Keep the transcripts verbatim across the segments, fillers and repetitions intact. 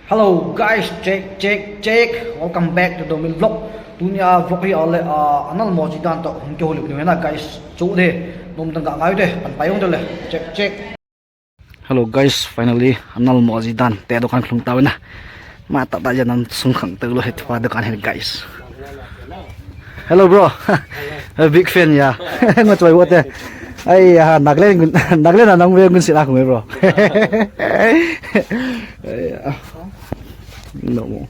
Hello guys, check, check, check. Welcome back to the Mil Vlog. Tunia vlog hi ale, ah, anal mo ji dan to hung ke holi ni na guys. Chu de, nom tang ga ngai de, pan pai ung de le. Check, check. Hello guys, finally anal mo ji dan te dukan khlung ta na. Ma ta ta jan an sung khang te lo het pa dukan he guys. Hello bro. A big fan ya. Ngo choi wo te. Ai ha, Nagaland, Nagaland na nang ve ngun sila khu bro. Ai, ah. No mo.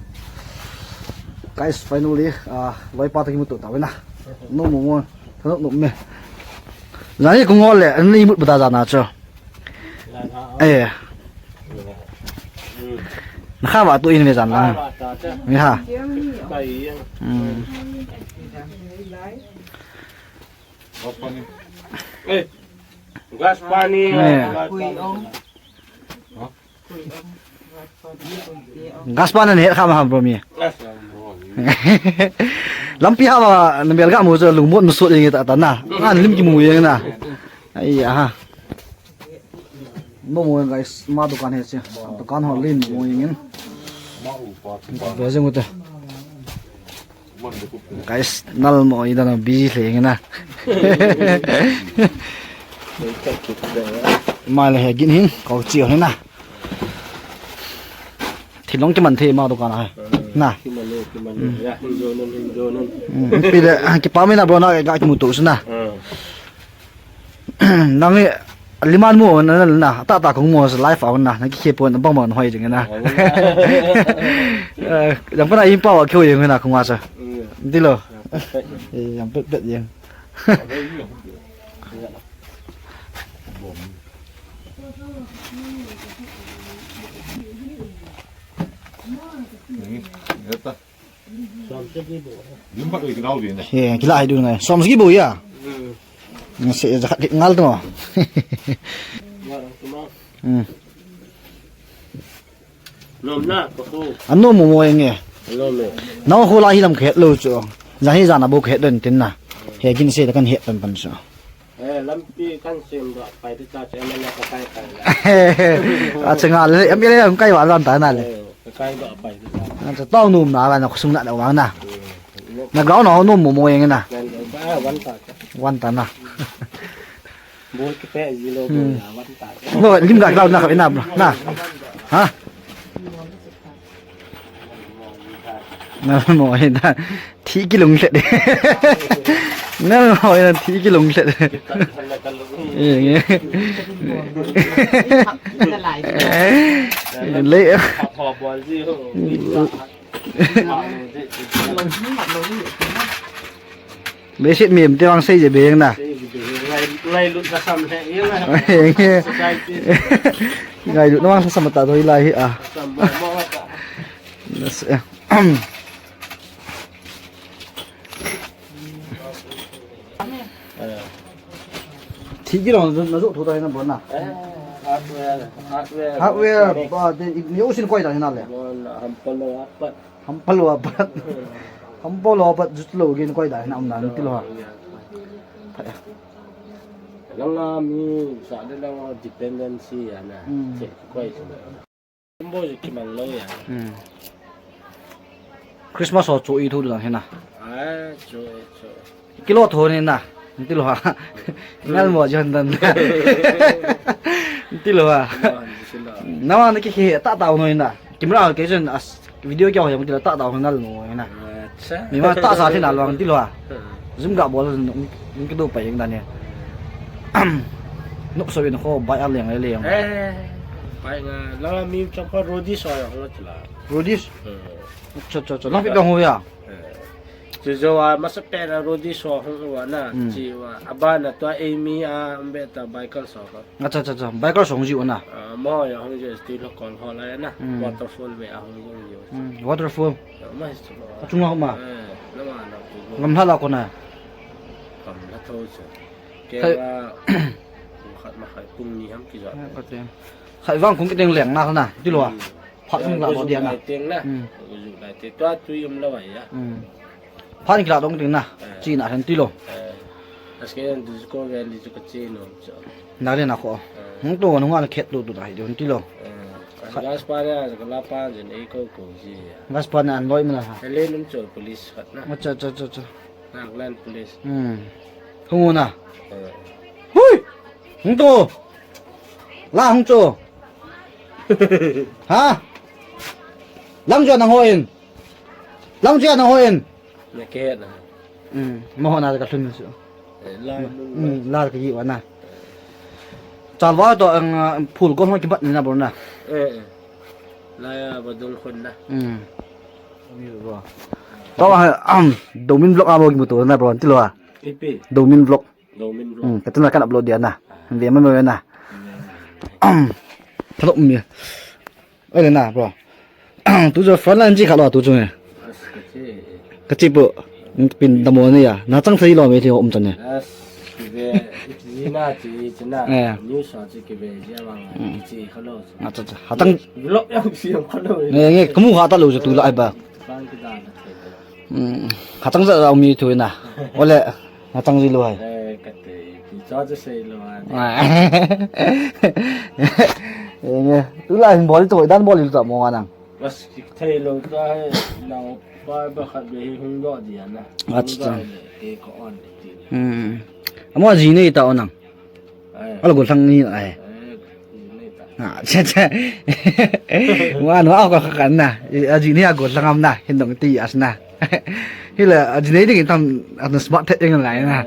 Guys, finally, ah, loi pa ta ki mu to ta na. No mo mo. Thanop nop me. Jani kung ole, ni mut bada jana cho. Eh. Na kha ba tu in ve jan la. Ni ha. Hmm. Eh. Gas pani. Eh. Gas pan an het kha ma bro mi. Lampi ha ma na bel ga mu cho lungmon mu sot jeng ta ta na. An lim ki mu jeng na. Ai ha. Mo mo guys, ma dukan he che. Dukan ho lim mo jeng in. Ve jeng u te. Guys, nal mo i dan busy hle nge na. Mai le he gin hin, ko chi ho na. Thilong ki man the ma dukan ha. Na. Ki man le, ki man le. Ya, hin jo nun, hin jo nun. Hmm, pi le, ah, ki pa mi na bro na ga ki mu to su na. Hmm. Nang ni liman mo na, na, na, ta, ta kong mo sa life a na, na ki khe pon bang bang hoi jing na. Eh, jang pa na yin pa wa kyo yin na kong wa sa. Dilo. Eh, jang pet pet yin. Lim pat oi kinau din. He, kila hai du ngai. Som sigi bo ya. Hmm. Ngal to. Hmm. Nom na, ko ko. Ano mo mo nge. Nom me. Nau ho la hi lam khet lo chu. Ja hi ja na bo khet don tin na. He gin se ta kan het pan pan chu. Eh, lampi kan sem doh pai ti ta che, M L A ka kai kai la. A che nga le, M L A kai wa jan ta na le. Eh, ka kai doh pai ti ta. A che tong num na la na khusung na da wa na. Na ground ho num mo mo yen na. Wan ta che. Wan ta na. Bol ki pe ji lo bo ya wan ta che. Bo lim ga ground na ka na bro. Na. Ha? Nal mo hi da. Thi kilung hlet. Nal mo hi da thi kilung hlet. Eh, nge. Le. Leiset mem te vang sei je beng na. Ngailut na sam le. Ngailut na vang sam ta thoi lai hi a. Thi kilung na jo thu ta na bo na. Hardware, hardware. Hardware, ba de ni usin koi da na le. Hampal lo apat. Hampal lo apat. Hampal lo apat jut lo gin koi da na um na ti lo ha. Langa mi sa de langa dependency ya na. Hmm. Che koi. Bo ji ki mang lo ya. Hmm. Christmas ho chu i thu dan hina. Ah, chu, chu. Kilo tho ni na. Ti lo ha. Ngal mo jan dan. Ti lo ha. Nawa na ki he ta ta no na. Camera ke jen as video kya ho ya mo ti la ta ta ho nal mo na. Acha. Ni ma ta sa thi na lo ti lo ha. Zoom ga bol ni ki do pa yang dan ne. Nok so in ho bai a leng le leng. Eh. Bai nga la mi chong pa Rodies ho ya ho ti la. Rodies. Acha, acha, acha. Nang pi bang ho ya. Chu jo a masa pen a Rodies ho hung u na. Hmm. Chi wa abana tua Amy a umbe ta Biker so ko. Acha, acha, acha. Biker so hung ji u na. Ah, mo ya hung ji ti lo kol ho la ya na. Hmm. Waterfall ve a hung ji u. Hmm. Waterfall. Ma hi chu. Achung la ma. Eh, la ma na. Ngam la la ko na. Ngam la tho chu. Ke ba. Khat ma khai pung ni ham ki ja. Ka te. Khai vang kung ki teng leng na na. Ti lo a. Hmm. Phat ni la do dia na. Teng na. Hmm. Ju lai te tua tu yum la wai ya. Hmm. Phat ni la dong teng na. Eh. Chi na han ti lo. Eh. Aske yan du ko ve li chu ka chi no cho. Na le na ko. Eh. Hung to nung an khet tu tu dai don ti lo. Eh. Gas pa na, ka la pa jin ei ko ko ji. Gas pa na an loi mana ha. Helen um cho police hat na. Acha, acha, acha, acha. Nagaland police. Hmm. Hung na. Eh. Hui! Hung to. La hung cho. Ha? Lang jo nang hoin. Lang jo nang hoin. Na ke na. Hmm. Mo ho na ka thun su. Eh, la. Hmm, la ka yi wa na. Chalwa to ang, ah, phul ko hon ki bat ni na bro na. Eh, eh. La ya ba dong khun na. Hmm. Tao, ah, um, Domin vlog abo kimuto na bro, tilo a. Ipi. Domin vlog. Domin vlog. Hmm, ka tuna kan upload dia na. Ve ma ma na. Hmm. Um, talo mi. Oi le na bro. Tu jo front line ji kha lo tu jo ne. As ka che. Ka che po. Pin damo ne ya. Na chang sai lo me thi um chan ne. As. Ve. Ji na chi chi na. Eh. News sa chi ki ve ji ma. Ki chi kha lo. Acha, acha. Hatang. Vlog yang siam kha lo. Nge, nge, kamu ha ta lo jo tu la ai ba. Bang ki da na. Hmm, hatang ja mi thu na. Ole, hatang ji lo hai. Eh, ka te, ki cha cha sei lo hai. Ah. Eh, nge, tu la hin bol to, dan bol to mo nang. Bas, ki thei lo ta hai, nang pa ba khat be hi hung do dia na. Acha. Hung do le, ke ko on ti. Hmm. Amo ji nei ta o nang. Ai. Ala gol thang ni ai. Ai, ni ta. Ah, cha cha. Wa no a ka ka na. A ji ni a gol thang am na. Hin dong ti as na. Hila a ji nei ding tam an smart the eng lai na.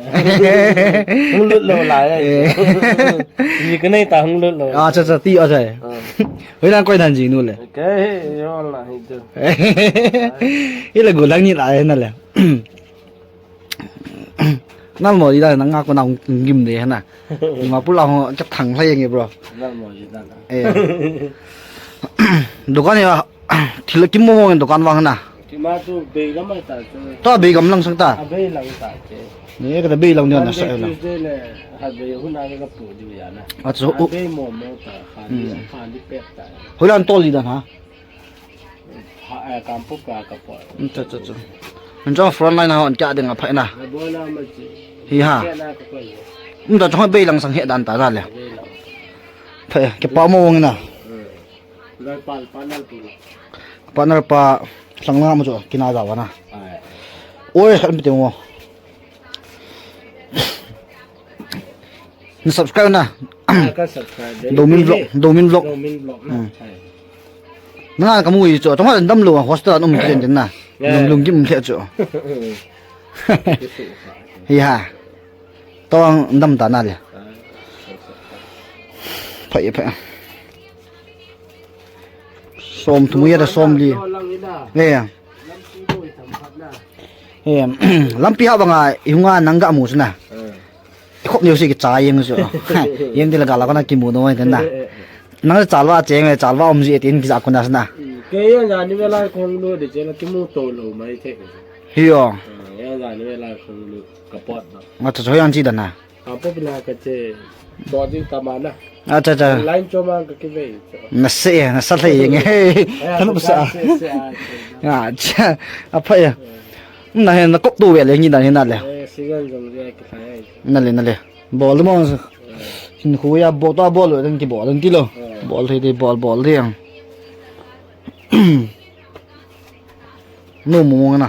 Hung lut lo lai. Eh. Ni ka nei ta hung lut lo. Ah, cha cha ti a cha. Ah. Hoi na koi dan ji nu le. Ke yo la hi tu. Hila gol thang ni lai na le. Nal mo di da na nga ko na hung gim de na. Ma pula ho cha thang lai nge bro. Nal mo di da na. Eh. Dukan ya thil kim mo mo dukan vang na. Ti ma tu be gam ta tu. To be gam lang sang ta. A be lang ta che. Ni ka be lang dia na sa la. Tuesday le ha be hu na ka pu di ya na. A chu. A be mo mo ta kha ni kha ni pek ta. Hoilan tol di da na. Ha, eh, Kampong ka, ka po. Hmm, cha, cha, cha. Min chong front line ha, on kya ding a phai na. Na bo na ma chi. Hi ha. Kya na ka ko ye. Hmm, ta chong bei lang sang he dan ta da le. Bei lang. Phai, ke pa mo wong na. Hmm. Lai pa, pa na pu. Partner pa sang na mo cho, kina da wa na. Ai. Oi, khat mi te mo. Na subscribe na. Ka subscribe. Domin vlog, Domin vlog. Domin vlog na. Hmm. Hai. Na ka mu i cho, tong dam lo hostel an um chen chen na. Yeah. Lung lung kim le cho. Hi ha. Tong dam ta na le. Phai phai. Som thum ya da som li. Yeah. Em, lampi ha banga i hunga nang ga mu sina. Eh. I khop neu si ki cha yeng su. Yeng ti la ga la ko na ki mu no na. Nang cha lwa che nge cha lwa um ji tin ki ja ko na sina. Ke ya ja ni ve lai khong lu de che la ki mu to lo mai the. Hi yo. Ya ja ni ve lai khong lu ka pot na. Ma cha cho yang chi da na. Kampong pina ka che, to ding ta ma na. Acha, acha. Line cho ma ka ki ve cho. Na se, na sa le nge. Tanu sa. Acha, apa ya. Na he na kop tu ve le ni da ni na le. Eh, sigan jong dia ki thai. Na le, na le. Bol mo. Hin khu ya bol ta bol lo, dan ki bol, dan ki lo. Bol thei de, bol, bol de yang. No mo na.